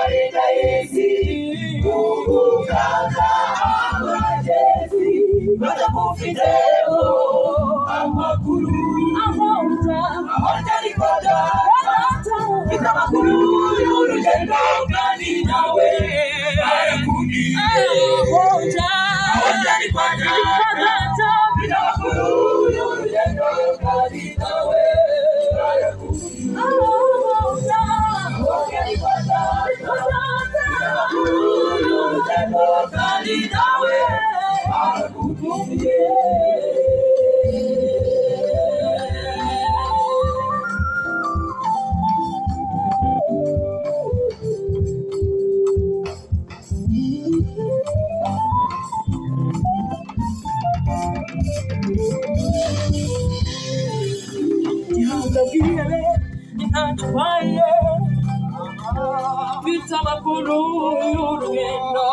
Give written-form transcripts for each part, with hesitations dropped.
Ari ndayizi kugukanga abagezi batagufiteho amakuru. Aho ujya, Aho njya kwa Data, mfite amakuru y'urugendo, kandi nawe barakubwiye. Aho ujya, Aho njya kwa Data, mfite amakuru y'urugendo, kandi nawe barakubwiye. Aho ujya, Aho njya kwa Data, mfite amakuru y'urugendo, kandi nawe barakubwiye. Gihanga bwihebe ntacyo ubaye, mfite amakuru y'urugendo.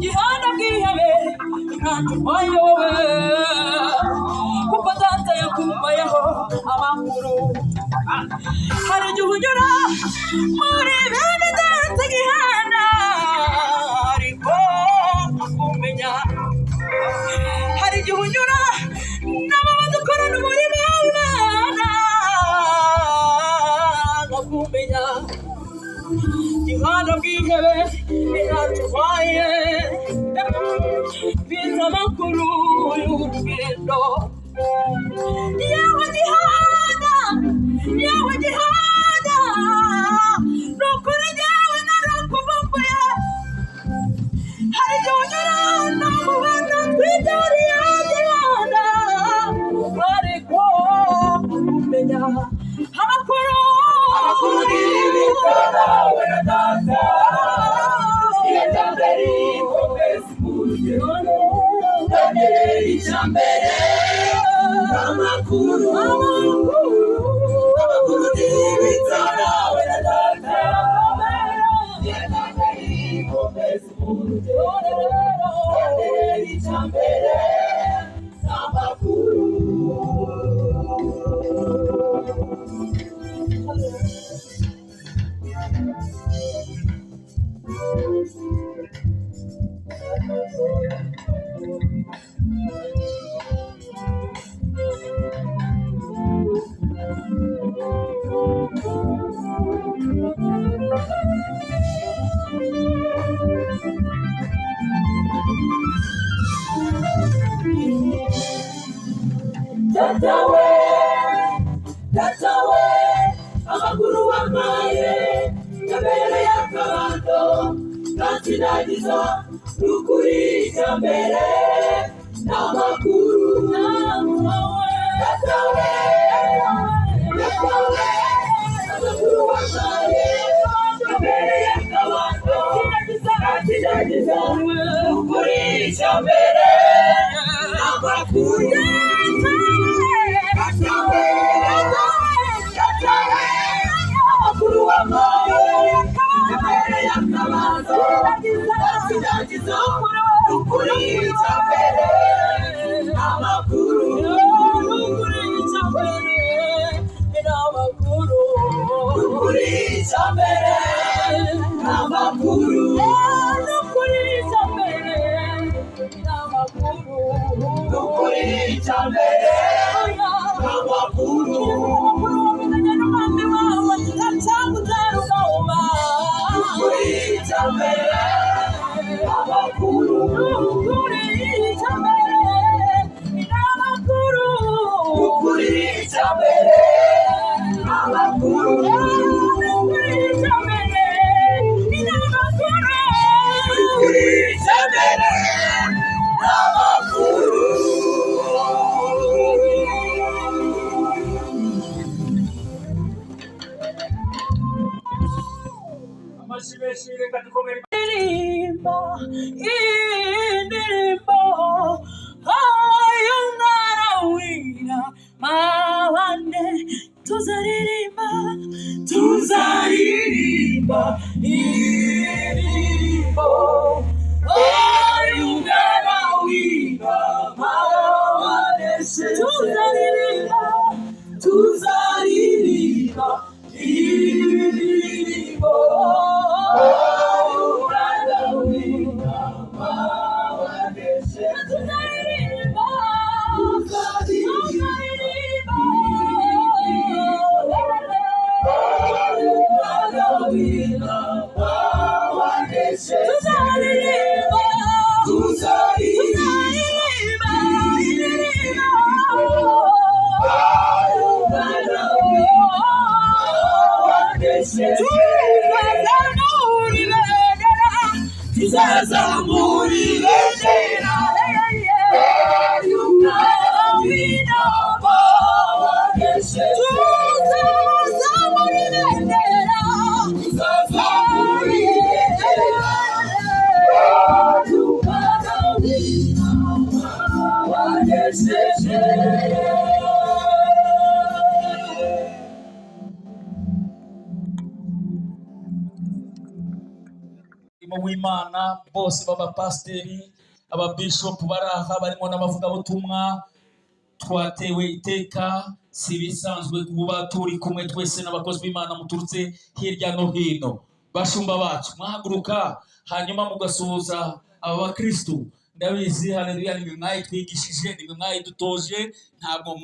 Gihanga bwihebe ntacyo ubaye wowe, kuko Data yakumbayeho amakuru. Hari igihe unyura muri bene Data Gihana, ariko akumenya. Hari igihe unyura nabo badukorana umurimo w'Imana, nkakumenya. Gihana bw'intebe ntacyo mfite amakuru y'urugendo. Yewe Gihana, yewe Gihana, ni ukuri njyewe narakuvumbuye. Hari igihe unyura no mu bana twibyariye Gihana, ariko kumenya amakuru. Amakuru y'ibitaro na Data, icya mbere ikomeza urugendo, mbere icya mbere amakuru. Amakuru y'ibitaro na Data, icya mbere ikomeza urugendo, mbere icya mbere amakuru. Data we, Data we, amakuru wampaye yabereye akabando kansinagiza. N'ukuri icya mbere ni amakuru. Data we, Data we, amakuru wampaye yabereye akabando kansinagiza. N'ukuri icya mbere ni amakuru. Data we, Data we, amakuru wampaye yabereye akabando kansinagiza. N'ukuri icya mbere ni amakuru. N'ukuri icya mbere ni amakuru. N'ukuri icya mbere ni amakuru. N'ukuri icya mbere ni amakuru. N'ukuri icya mbere ni amakuru. N'ukuri icya mbere ni amakuru. Amashyi menshi, reka dukomere. Indirimbo, indirimbo y'umwana wira mabane, tuzaririmba, tuzaririmba indirimbo y'umwana wira mabane, tuzaririmba, tuzaririmba indirimbo. Wanesheje. Tuzaririmba. Tuzaririmba. Tuzaririmba indirimbo. Umwana wanesheje. Tuzazamura ibendera. Tuzazamura ibendera. Y'umwana w'intama. Wanesheje. Tuzazamura ibendera. Tuzazamura ibendera. Y'umwana w'intama. Wanesheje. Umurimo w'Imana bose b'abapasiteri, ababishopu bari aha, barimo n'abavugabutumwa. Twatewe iteka, si ibisanzwe kuba turi kumwe twese n'abakozi b'Imana muturutse hirya no hino. Bashumba bacu, mwahaguruka hanyuma mugasuhuza aba bakristu. Ndabizi, haleluya, nimwe mwayitwigishije, nimwe mwayidutoje, ntabwo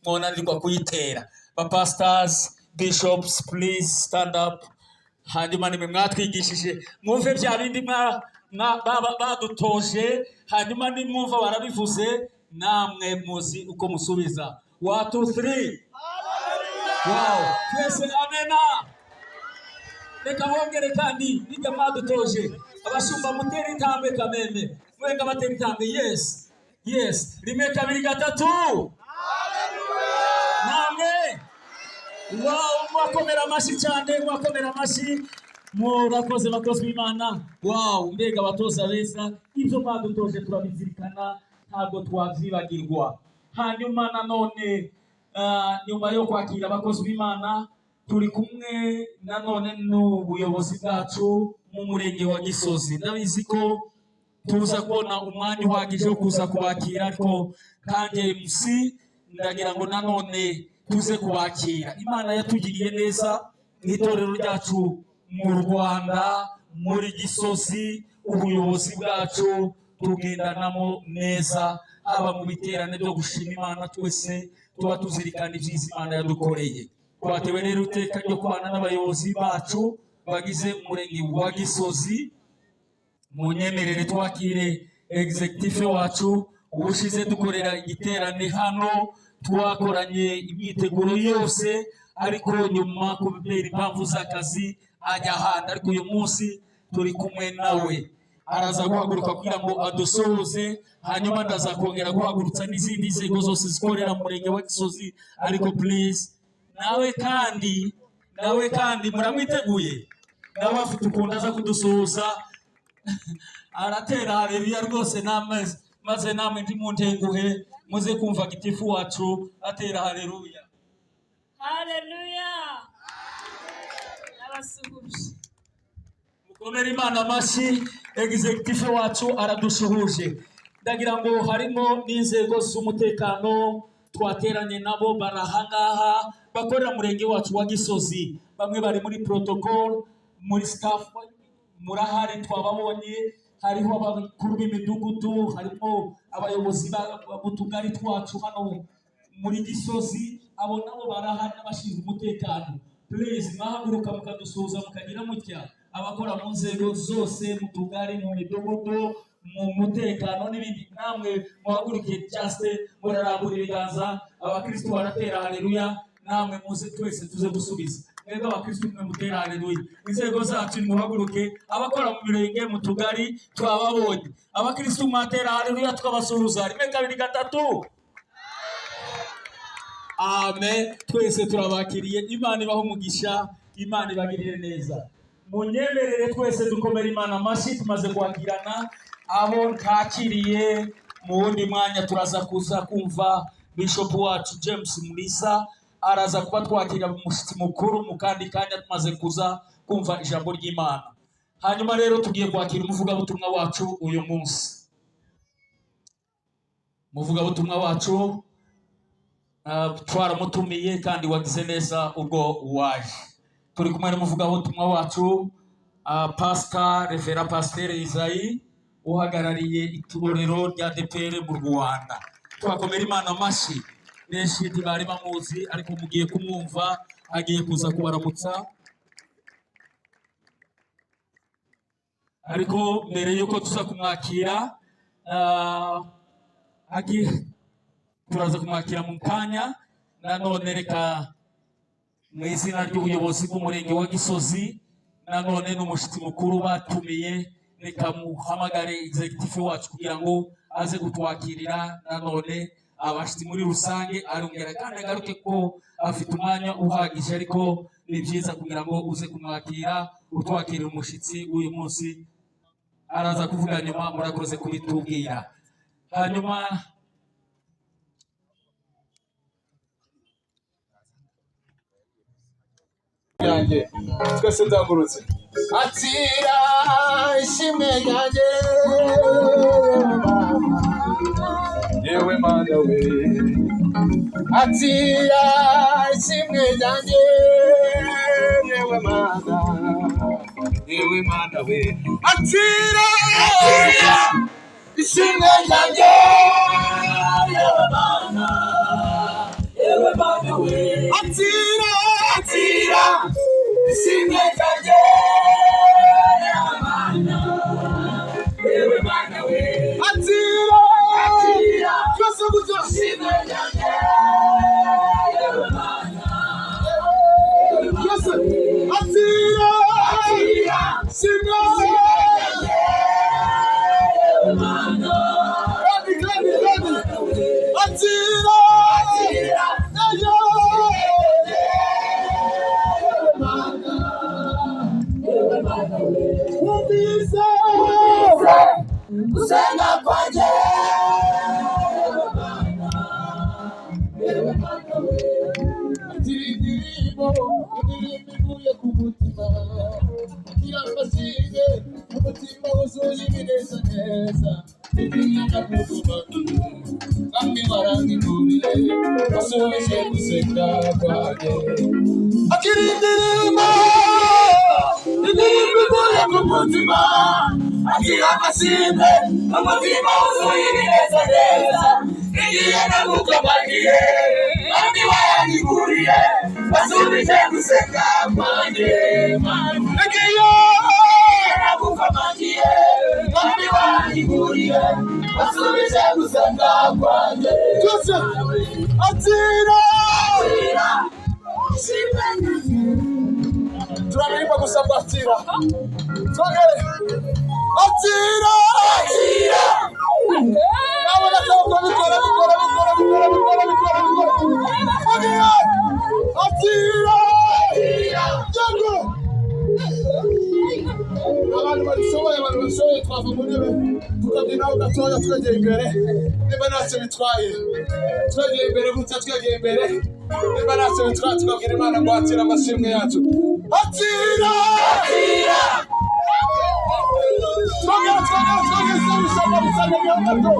mwonanirwa kuyitera. Ba pastors, bishops, please stand up. Hanyuma nimwe mwatwigishije, mwumve bya bindi badutoje. Hanyuma nimwumva barabivuze, namwe muzi uko musubiza. One, two, three. Wow, twese amena. Reka bongere kandi nibyo mwadutoje. Abashumba, mutere intambwe kameme, mwenga batera intambwe. Yes, rimwe, kabiri, gatatu, namwe. Wow, mwakomera amashyi cyane, mwakomera amashyi. Murakoze, bakozi b'Imana. Wow, mbega abatoza beza! Ibyo mwadutoje turabizirikana, ntabwo twabyibagirwa. Hanyuma nanone nyuma yo kwakira abakozi b'Imana, turi kumwe nanone n'ubuyobozi bwacu mu murenge wa Gisozi. Ndabizi ko tuza kubona umwanya uhagije wo kuza kubakira, ariko kandi MC ndagira ngo nanone tuze kubakira. Imana yatugiriye neza mu itorero ryacu mu Rwanda, muri Gisozi. Ubuyobozi bwacu tugendanamo neza, haba mu biterane byo gushima Imana, twese tuba tuzirikana ibyiza Imana yadukoreye. Twatewe rero iteka ryo kubana n'abayobozi bacu bagize umurenge wa Gisozi. Munyemerere twakire executive wacu. Ubushize dukorera igiterane hano, twakoranye imyiteguro yose, ariko nyuma kubera impamvu z'akazi ajya ahandi, ariko uyu munsi turi kumwe nawe. Araza guhaguruka kugira ngo adusuhuze, hanyuma ndaza kongera guhagurutsa n'izindi nzego zose zikorera mu murenge wa Gisozi. Ariko please, nawe kandi muramwiteguye, nawe afite ukuntu aza kudusuhuza, aratera haleluya rwose namwe, maze namwe ntimuntenguhe, muze kumva gitifu wacu atera haleluya. Haleluya! N'abasuhuje. Mukomere Imana amashyi, executive wacu aradushuhuje. Ndagira ngo harimo n'inzego z'umutekano twateranye nabo, bari ahangaha bakorera umurenge wacu wa Gisozi. Bamwe bari muri protocol, muri staff murahari, twababonye. Hariho abakuru b'imidugudu, harimo abayobozi b'utugari twacu hano muri Gisozi, abo nabo barahari, n'abashinzwe umutekano. Please, mwahaguruka mukadusuhuza, mukagira mutya. Abakora mu nzego zose, mu tugari, mu midugudu, mu mutekano n'ibindi, namwe muhaguruke. Just murarambura ibiganza, abakristo baratera haleluya, namwe muze twese tuze gusubiza. Mwebwe abakristo mwe mutera haleluya, inzego zacu nimuhaguruke. Abakora mu mirenge, mu tugari, twababonye. Abakristo mwatera haleluya tukabasuhuza. Rimwe, kabiri, gatatu, amen. Twese turabakiriye. Imana ibahe umugisha, Imana ibagirire neza. Munyemerere twese dukomere Imana amashyi. Tumaze kwakirana abo ntakiriye, mu wundi mwanya turaza kuza kumva bishop wacu James Mulisa, araza kuba twakira umushyitsi mukuru mu kandi kanya, tumaze kuza kumva ijambo ry'Imana. Hanyuma rero tugiye kwakira umuvugabutumwa wacu uyu munsi. Umuvugabutumwa wacu twaramutumiye kandi wagize neza ubwo waje. Turi kumwe n'umuvugabutumwa wacu, Pastor Reverend Pasteur Isayi, uhagarariye itorero rya ADEPR mu Rwanda. Twakomera Imana amashyi. Benshi ntibari bamuzi, ariko mugiye kumwumva, agiye kuza kubaramutsa. Ariko mbere y'uko tuza kumwakira, turaza kumwakira mu kanya. Nanone reka mu izina ry'ubuyobozi bw'umurenge wa Gisozi, nanone n'umushyitsi mukuru batumiye, reka muhamagare executive wacu kugira ngo aze kutwakirira nanone abashyitsi muri rusange. Arongera kandi agaruke ko afite umwanya uhagije, ariko ni byiza kugira ngo uze kumwakira, utwakirira umushyitsi w'uyu munsi. Araza kuvuga nyuma. Murakoze kubitubwira. Hanyuma Yanjye twese duhagurutse, akira ishimwe ryanjye, yewe Mana we, akira ishimwe ryanjye, yewe Mana, yewe Mana we, akira ishimwe ryanjye, yewe Mana, Yewe Mana we, akira, akira ishimwe ryanjye, yewe Mana, yewe Mana we, akira, akira twese gutya, ishimwe ryanjye, yewe Mana, twese, akira, akira ishimwe, yewe Mana, kandi kandi kandi, akira, akira yewe Mana, yewe Mana we, wumvise gusenga kwanjye, yewe Mana, yewe Mana we, akira indirimbo, indirimbo ivuye ku mutima, akira amashimwe, umutima wuzuye ibinezaneza, indirimbo kuguma kandi warangiguriye, wasubije gusenga kwanjye. Akira indirimbo, indirimbo ivuye ku mutima, akira amashimwe, umutima wuzuye ibinezaneza, igihe nagukomagiye kandi warangiguriye, wasubije gusenga kwanjye, Mana. igihe Nagukomagiye kandi warangiguriye, wasubije gusenga kwanjye. twese, akira. Akira ishimwe. Turaririmba gusa ngo akira, twongere, akira, Akira nabona akaboko, bikora bikora bikora bikora bikora bikora bikora, akira, akira, yego. Abantu babishoboye, abantu babishoboye, twava mu ntebe tukabyinaho gatoya twegeye imbere, niba ntacyo bitwaye, twegeye imbere gutya, twegeye imbere, niba ntacyo bitwaye, tukabwira Imana ngo akira amashimwe yacu, akira, akira twongere, twongere, twongere, bisanga bisanga gato,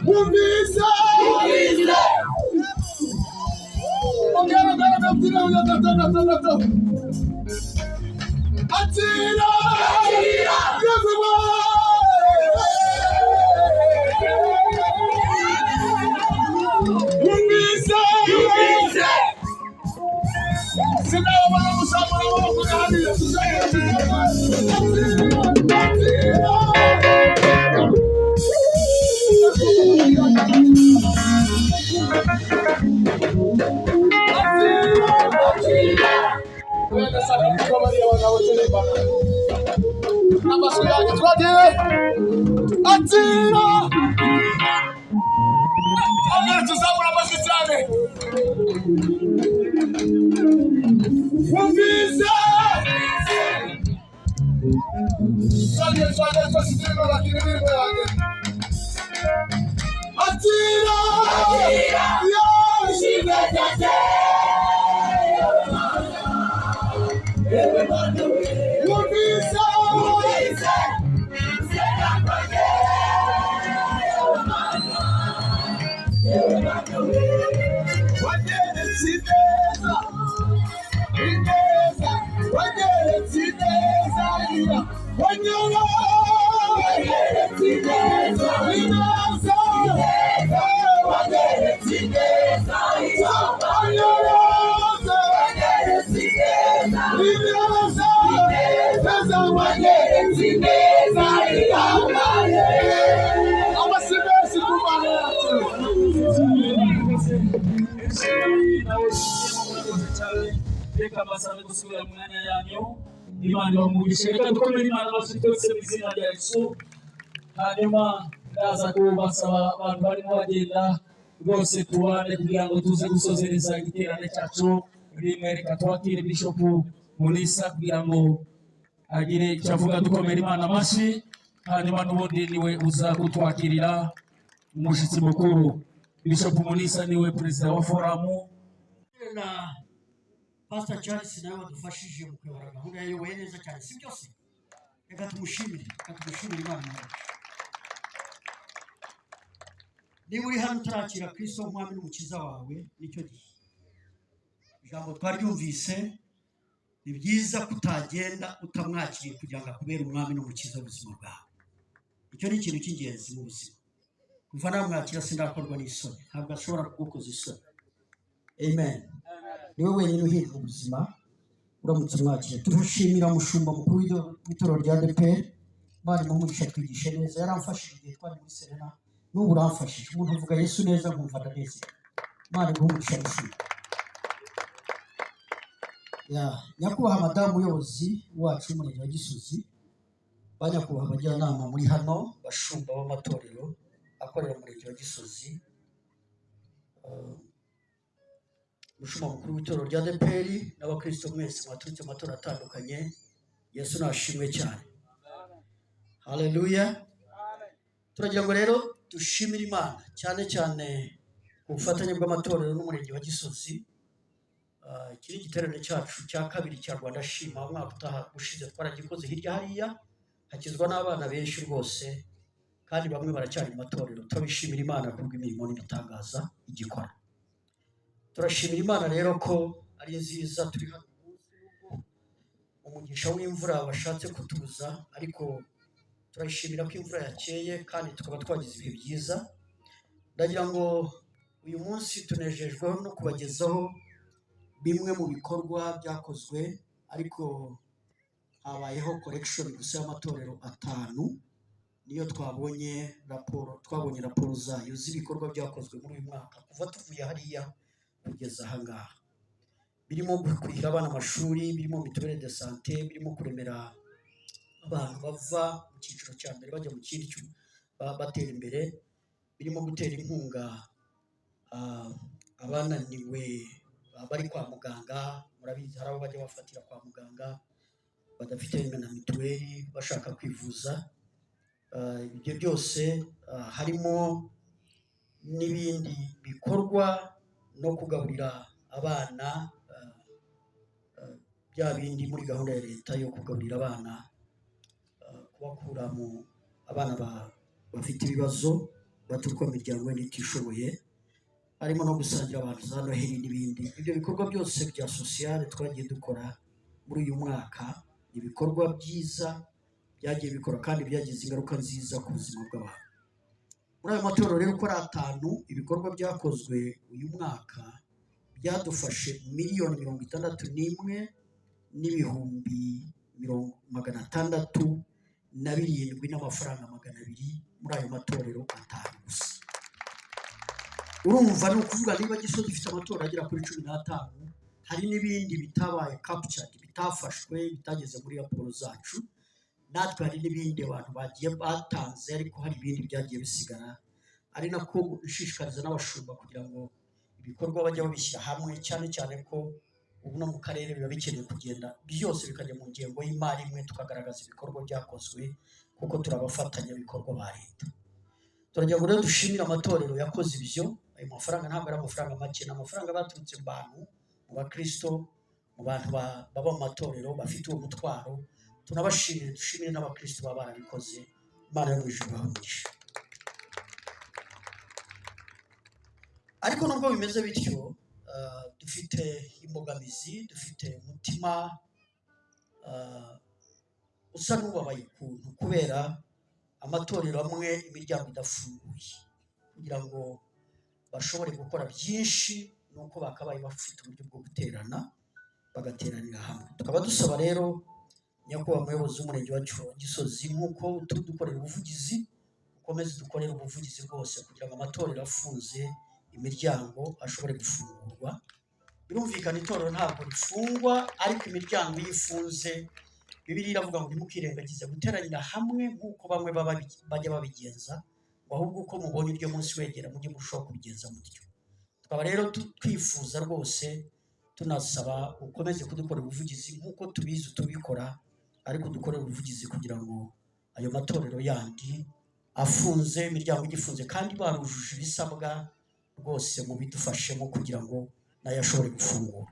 wumvise, Wumvise ongera, ongera, gabyina gato gato gato, akira, Akira. Yesu we, wumvise, Wumvise sinabona gusambura amaboko hariya, tuzagera, tuzagera, akira, akira. Akira Wenda saka kuko bariya bagabo turembana amajwi yanjye, twagiye, akira, ongera tuzamura amajwi cyane, wumvise, twagiye, twagiye, twese turimo bakira indirimbo yanjye, akira, Akira. Yes. Ishimwe ryanjye, yewe Mana, yewe Mana we, wumvise, wumvise gusenga kwanjye, yewe Mana, yewe Mana we, wanyeretse ineza, ineza, wanyeretse ineza, iya, wanyeretse, wanyeretse ineza, ineza, ineza, wanyeretse ineza, iya, wanyeretse, wanyeretse ineza, ineza, ineza, ineza, wanyeretse Wanyeretse ineza ihambaye. Amashyi menshi ku Mana yacu. Nawe murakoze cyane. Reka mbasabe gusubira mu mwanya yanyu. Imana ibamugishe. Reka dukomere Imana amashyi twese mu izina rya Yesu. Hanyuma ndaza kubasaba abantu barimo bagenda rwose tubane kugira ngo tuze gusozereza igiterane cyacu rimwe. Reka twakire Bishop Mulisa kugira ngo agire icyo avuga. Dukomere Imana amashyi. Hanyuma n'ubundi niwe uza kutwakirira umushyitsi mukuru. Bishop Mulisa niwe perezida wa foramu. Na Pastor Charles nawe wadufashije mu kuyobora gahunda, yayoboye neza cyane, si byose? Reka tumushimire, reka tumushimire. Imana yacu. Niba uri hano utarakira Kristo nk'umwami n'umukiza wawe, nicyo gihe. Ijambo twaryumvise. Ni byiza kutagenda utamwakiriye kugira ngo akubere umwami n'umukiza w'ubuzima bwawe. Icyo ni ikintu cy'ingenzi mu buzima. Kuva namwakira sindakorwa n'isoni. Ntabwo ashobora kugukoza isoni. Amen. Niwe wenyine uhindura ubuzima uramutse umwakiriye. Turashimira umushumba mukuru w'itorero rya ADEPR. Imana imuhe, twigishe neza. Yaramfashije igihe twari muri Serena, n'ubu uramfashije. Umuntu uvuga Yesu neza nkumva ndanezerewe. Imana iguhe umugisha, mushumba. Ya nyakubahwa madamu muyobozi wacu w'umurenge wa Gisozi, ba nyakubahwa abajyanama muri hano, bashumba b'amatorero akorera mu murenge wa Gisozi, umushumba mukuru w'itorero rya ADEPR n'abakristo mwese mwaturutse mu matorero atandukanye, Yesu nashimwe cyane. Haleluya. Turagira ngo rero dushimire Imana cyane cyane ku bufatanye bw'amatorero n'umurenge wa Gisozi. Iki ni igiterane cyacu cya kabiri cya Rwanda Shima. Umwaka utaha ushize twaragikoze hirya hariya, hakizwa n'abana benshi rwose, kandi bamwe baracyari mu matorero. Turabishimira Imana kubw'imirimo n'ibitangaza igikora. Turashimira Imana rero ko ari nziza. Turi hano uyu munsi nubwo umugisha w'imvura washatse kutuza, ariko turayishimira ko imvura yakeye kandi tukaba twagize ibihe byiza. Ndagira ngo uyu munsi tunejejweho no kubagezaho bimwe mu bikorwa byakozwe, ariko habayeho correction gusa y'amatorero atanu, niyo twabonye raporo. Twabonye raporo zayo z'ibikorwa byakozwe muri uyu mwaka kuva tuvuye hariya kugeza aha ngaha, birimo kurihira abana amashuri, birimo mutuelle de santé, birimo kuremera abantu bava mu cyiciro cya mbere bajya mu kindi batera imbere, birimo gutera inkunga abananiwe bari kwa muganga. Murabizi, hari abo bajya bafatira kwa muganga badafite na mituweli bashaka kwivuza. Ibyo byose, harimo n'ibindi bikorwa no kugaburira abana, bya bindi muri gahunda ya leta yo kugaburira abana, kubakura mu abana bafite ibibazo baturuka mu miryango wenda itishoboye, harimo no gusangira abantu za Noheli n'ibindi. Ibyo bikorwa byose bya social twagiye dukora muri uyu mwaka ni ibikorwa byiza byagiye bikora kandi byagize ingaruka nziza ku buzima bw'abantu. Muri ayo matorero rero uko ari atanu, ibikorwa byakozwe uyu mwaka byadufashe 61,607,200 muri ayo matorero atanu gusa. Urumva, ni ukuvuga niba Gisozi ifite amatorero agera kuri 15, hari n'ibindi bitabaye captured, bitafashwe, bitageze muri raporo zacu. Natwe hari n'ibindi abantu bagiye batanze, ariko hari ibindi byagiye bisigara. Ari nako nshishikariza n'abashumba kugira ngo ibikorwa bajya babishyira hamwe, cyane cyane ko ubu no mu karere biba bikeneye kugenda byose bikajya mu ngengo y'imari imwe, tukagaragaza ibikorwa byakozwe kuko turi abafatanyabikorwa ba leta. Turagira ngo rero dushimire amatorero yakoze ibyo. Ayo mafaranga ntabwo ari amafaranga make, ni amafaranga baturutse mu bantu, mu bakristo, mu bantu baba mu matorero bafite uwo mutwaro. Tunabashimire, dushimire n'abakristo baba barabikoze. Imana yo mu ijuru ibahe umugisha. Ariko nubwo bimeze bityo, dufite imbogamizi, dufite umutima usa n'ubabaye ukuntu kubera amatorero amwe imiryango idafunguye kugira ngo bashobore gukora byinshi nuko bakabaye bafite uburyo bwo guterana, bagateranira hamwe. Tukaba dusaba rero Nyakubahwa muyobozi w'umurenge wacu wa Gisozi, nk'uko turi dukorera ubuvugizi, ukomeze dukorere ubuvugizi rwose kugira ngo amatorero afunze imiryango ashobore gufungurwa. Birumvikana itorero ntabwo rifungwa, ariko imiryango iyo ifunze, Bibiliya iravuga ngo ntimukirengagize guteranira hamwe nk'uko bamwe bajya babigenza, ngo ahubwo uko mubonye iryo munsi wegera mujye murushaho kubigenza mutyo. Tukaba rero twifuza rwose, tunasaba ukomeze kudukorera ubuvugizi nk'uko tubizi tubikora, ariko dukorere ubuvugizi kugira ngo ayo matorero yandi afunze imiryango igifunze kandi barujuje ibisabwa rwose mubidufashemo kugira ngo nayo ashobore gufungura.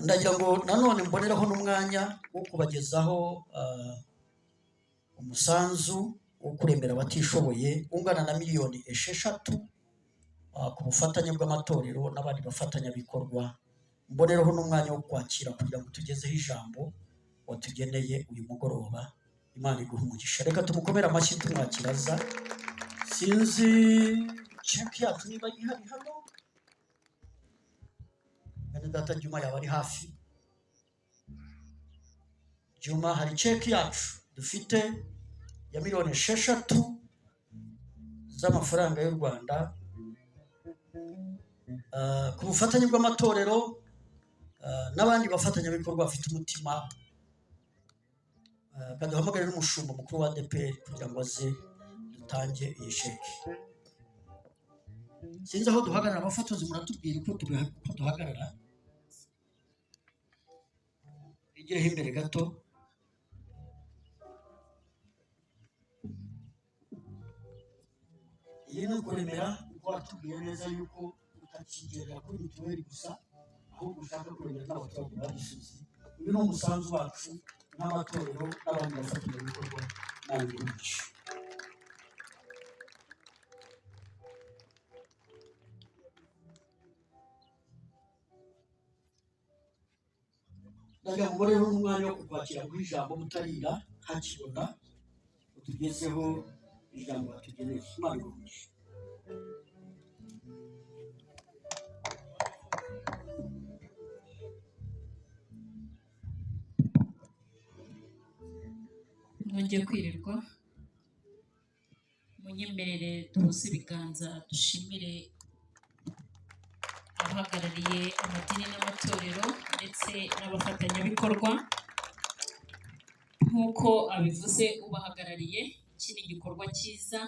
Ndagira ngo nanone mboneraho n'umwanya wo kubagezaho umusanzu wo kuremera abatishoboye ungana na 6 miliyoni ku bufatanye bw'amatorero n'abandi bafatanyabikorwa. Mboneraho n'umwanya wo kwakira kugira ngo tugezeho ijambo watugeneye uyu mugoroba. Imana iguhe umugisha. Reka tumukomere amashyi tumwakira aza. Sinzi cheque yacu niba ihari hano, bene data Juma yaba ari hafi. Juma, hari cheque yacu dufite ya 6 miliyoni z'amafaranga y'u Rwanda ku bufatanye bw'amatorero n'abandi bafatanyabikorwa bafite umutima. Kaduhamagare n'umushumba mukuru wa ADEPR kugira ngo aze dutange iyi sheke. Sinzi aho duhagarara, abafotozi muratubwira uko duhagarara. Igireho imbere gato. Iyi ni ukuremera, kuko watubwiye neza yuko utakigendera kuri mituweli gusa, ahubwo ushaka kuremera n'abaturage ba Gisozi. Uyu ni umusanzu wacu n'amatorero n'abandi bafatanyabikorwa n'abandi benshi. Ndagira ngo rero n'umwanya wo kukwakira guha ijambo mutarira hakibona, utugezeho ijambo watugeneye. Imana iguhe umugisha. Mwongeye kwirirwa, munyemerere duhuze ibiganza dushimire abahagarariye amadini n'amatorero ndetse n'abafatanyabikorwa. Nk'uko abivuze ubahagarariye, iki ni igikorwa cyiza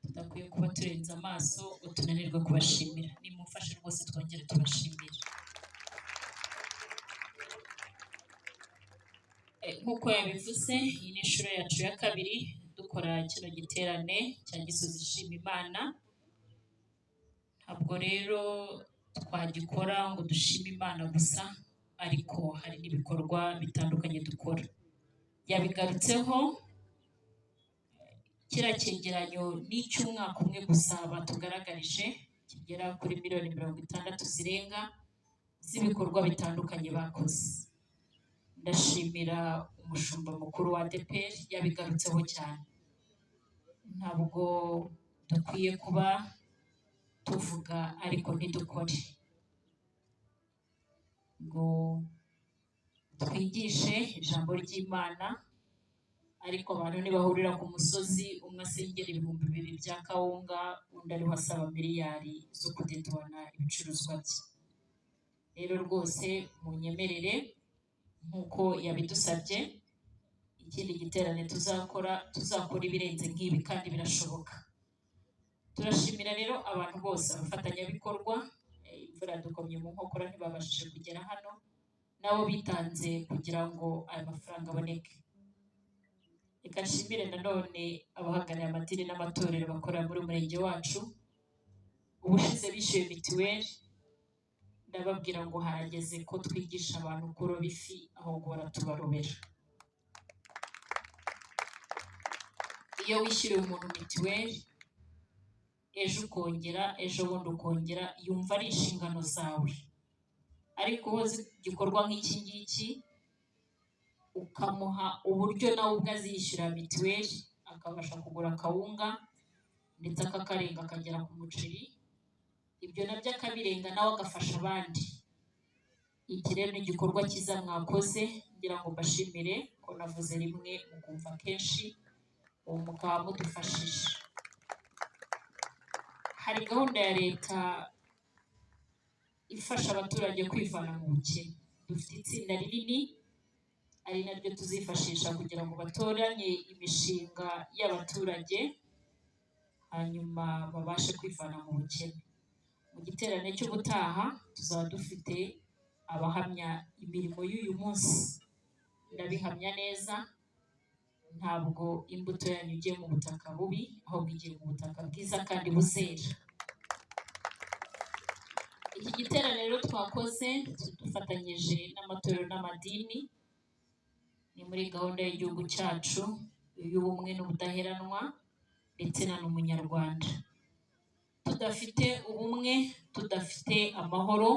tudakwiye kuba turenze amaso ngo tunanirwe kubashimira. Nimumfashe rwose twongere tubashimire. Nk'uko yabivuze, iyi ni inshuro yacu ya kabiri dukora kino giterane cya Gisozi Ishima Imana. Ntabwo rero twagikora ngo dushime Imana gusa, ariko hari n'ibikorwa bitandukanye dukora. Yabigarutseho, kiriya cyegeranyo ni icy'umwaka umwe gusa batugaragarije, kigera kuri 60 miliyoni zirenga z'ibikorwa bitandukanye bakoze. Ndashimira umushumba mukuru wa ADEPR, yabigarutseho cyane. Ntabwo dukwiye kuba tuvuga ariko ntidukore, ngo twigishe ijambo ry'Imana ariko abantu ntibahurira ku musozi, umwe asengera 2000 bya kawunga, undi ariho asaba miliyari zo kudedwana ibicuruzwa bye. Rero rwose munyemerere, nk'uko yabidusabye, ikindi giterane tuzakora, tuzakora ibirenze nk'ibi kandi birashoboka. Turashimira rero abantu bose abafatanyabikorwa. Imvura yadukomye mu nkokora ntibabashije kugera hano, nabo bitanze kugira ngo aya mafaranga aboneke. Reka nshimire nanone abahagarariye amadini n'amatorero bakorera muri uyu murenge wacu. Ubushize bishyuye mituweli, ndababwira ngo harageze ko twigisha abantu kuroba ifi aho guhora tubarobera. Iyo wishyuriye umuntu mituweli, ejo ukongera, ejo bundi ukongera, yumva ari inshingano zawe. Ariko uhoze igikorwa nk'iki ngiki, ukamuha uburyo nawe ubwe azishyura mituweli, akabasha kugura akawunga ndetse akakarenga akagera ku muceri, ibyo nabyo akabirenga nawe agafasha abandi. Iki rero ni igikorwa cyiza mwakoze, ngira ngo mbashimire ko navuze rimwe mukumva kenshi, ubu mukaba mudufashije. Hari gahunda ya leta ifasha abaturage kwivana mu bukene. Dufite itsinda rinini ari naryo tuzifashisha kugira ngo batoranye imishinga y'abaturage, hanyuma babashe kwivana mu bukene. Mu giterane cy'ubutaha tuzaba dufite abahamya imirimo y'uyu munsi. Ndabihamya neza, ntabwo imbuto yanyu igiye mu butaka bubi, ahubwo igiye mu butaka bwiza kandi buzera. Iki giterane rero twakoze dufatanyije n'amatorero n'amadini, ni muri gahunda y'igihugu cyacu y'ubumwe n'ubudaheranwa ndetse na n'umunyarwanda. Tudafite ubumwe, tudafite amahoro,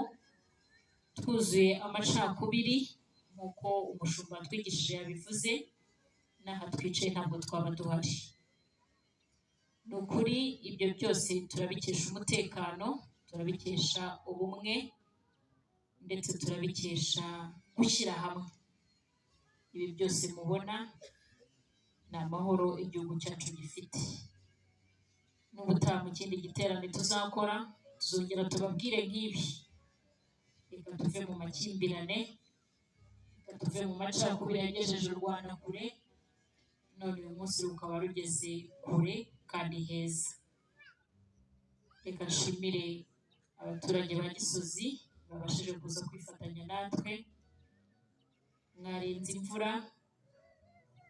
twuzuye amacakubiri nk'uko umushumba watwigishije yabivuze, n'aha twicaye ntabwo twaba duhari. Ni ukuri ibyo byose turabikesha umutekano, turabikesha ubumwe, ndetse turabikesha gushyira hamwe. Ibi byose mubona ni amahoro igihugu cyacu gifite. N'ubutaha mu kindi giterane tuzakora, tuzongera tubabwire nk'ibi. Reka tuve mu makimbirane, reka tuve mu macakubiri yagejeje u Rwanda kure, none uyu munsi rukaba rugeze kure kandi heza. Reka nshimire abaturage ba Gisozi babashije kuza kwifatanya natwe. Mwarenze imvura,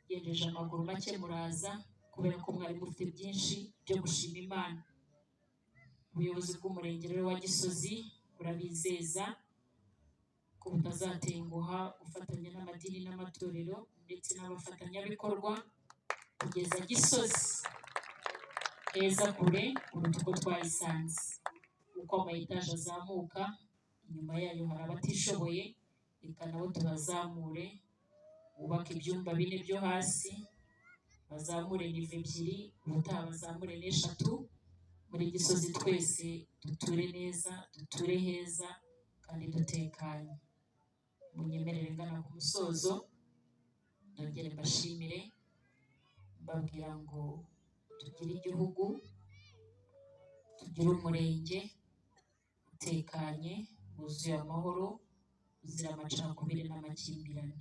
gendeje amaguru make muraza, kubera ko mwari mufite byinshi byo gushima Imana. Ubuyobozi bw'umurenge rero wa Gisozi burabizeza ko butazatenguha gufatanya n'amadini n'amatorero ndetse n'abafatanyabikorwa kugeza Gisozi heza kure kuruta uko twayisanze. Uko ama etaje azamuka, inyuma yayo hari abatishoboye, reka nabo tubazamure, bubake ibyumba bine byo hasi, bazamure nivo ebyiri, ubutaha bazamure n'eshatu. Muri Gisozi twese duture neza, duture heza kandi dutekanye. Munyemerere ngana ku musozo, nongere mbashimire, mbabwira ngo tugire igihugu, tugire umurenge utekanye, wuzuye amahoro, uzira amacakubiri n'amakimbirane.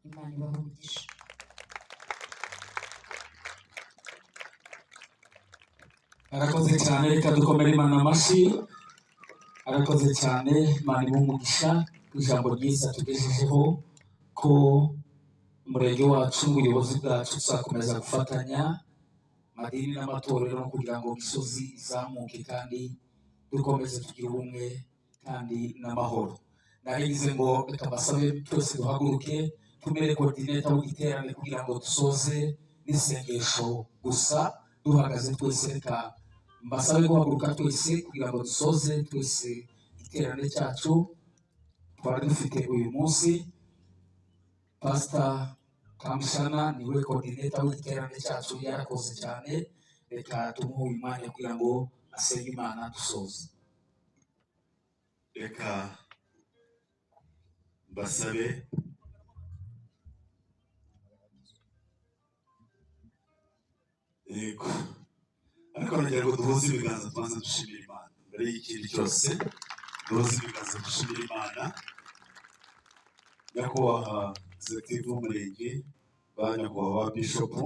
Imana ibahe umugisha. Arakoze cyane, reka dukomere Imana amashyi. Arakoze cyane, Imana imuhe umugisha ku ijambo ryiza tugejejeho, ko umurenge wacu n'ubuyobozi bwacu tuzakomeza gufatanya amadini n'amatorero kugira ngo Gisozi izamuke kandi dukomeze tugire ubumwe kandi n'amahoro. Narigize ngo reka mbasabe twese duhaguruke tumere coordinator w'igiterane kugira ngo dusoze n'isengesho gusa duhagaze twese. Reka mbasabe guhaguruka twese kugira ngo dusoze twese iterane cyacu twari dufite uyu munsi. Pastor Kamushana niwe coordinator w'igiterane cyacu, yarakoze cyane. Reka tumuhe uyu mwanya kugira ngo asenge Imana dusoze. Reka mbasabe yego, ariko nagira ngo duhuze ibiganza tubanze dushimire Imana mbere y'ikindi cyose. Duhuze ibiganza dushimire Imana. Nyakubahwa executive w'umurenge, ba nyakubahwa bishopu,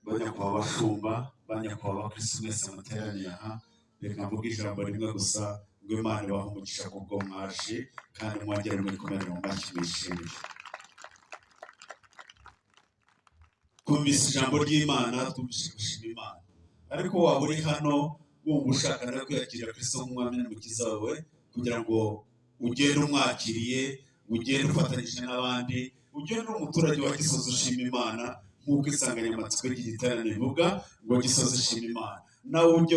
ba nyakubahwa bashumba, ba nyakubahwa bakristo mwese muteraniye aha, reka mvuge ijambo rimwe gusa ngo Imana ibahe umugisha kubwo mwaje, kandi mwongere mwikomere mu mashyi mwishimire. Twumvise ijambo ry'Imana, twumvise gushima Imana, ariko waba uri hano wumva ushaka nawe kwiyakirira Kristo nk'umwami n'umukiza wawe, kugira ngo ugende umwakiriye, ugende ufatanyije n'abandi, ugende uri umuturage wa Gisozi ushima Imana nk'uko insanganyamatsiko y'iki giterane ivuga ngo Gisozi ishima Imana. Nawe ujye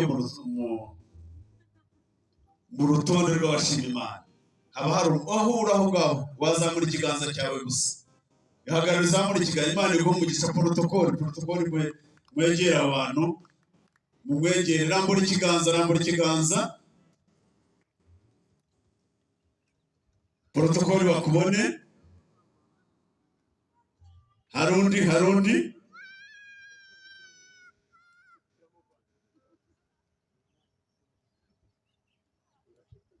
mu rutonde rw'abashima Imana. Haba hari aho uri aho ngaho wazamura ikiganza cyawe gusa, ihagarara uzamura ikiganza, Imana iguhe umugisha. Protokoli, protokoli, mwegere abantu, mumwegere, rambura ikiganza, rambura ikiganza. Protokoli bakubone. Hari undi? Hari undi?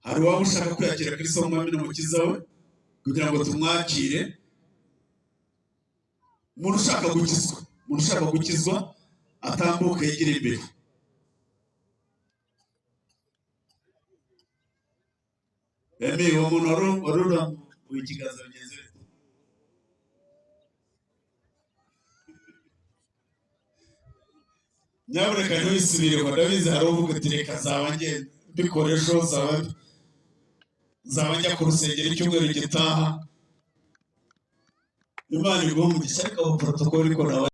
Hari uwaba ushaka kwiyakira Kristo nk'umwami n'umukiza we kugira ngo tumwakire? Umuntu ushaka gukizwa, umuntu ushaka gukizwa atambuke yegere imbere. Emi, uwo muntu wari urambuye ikiganza bigenze bite? Nyamuneka ntibisubireho, ndabizi hari uvuga uti reka nzaba ngenda mbikora ejo, nzaba njya ku rusengero icyumweru gitaha. Imana iguhe umugisha, ariko abo protokoli ko nawe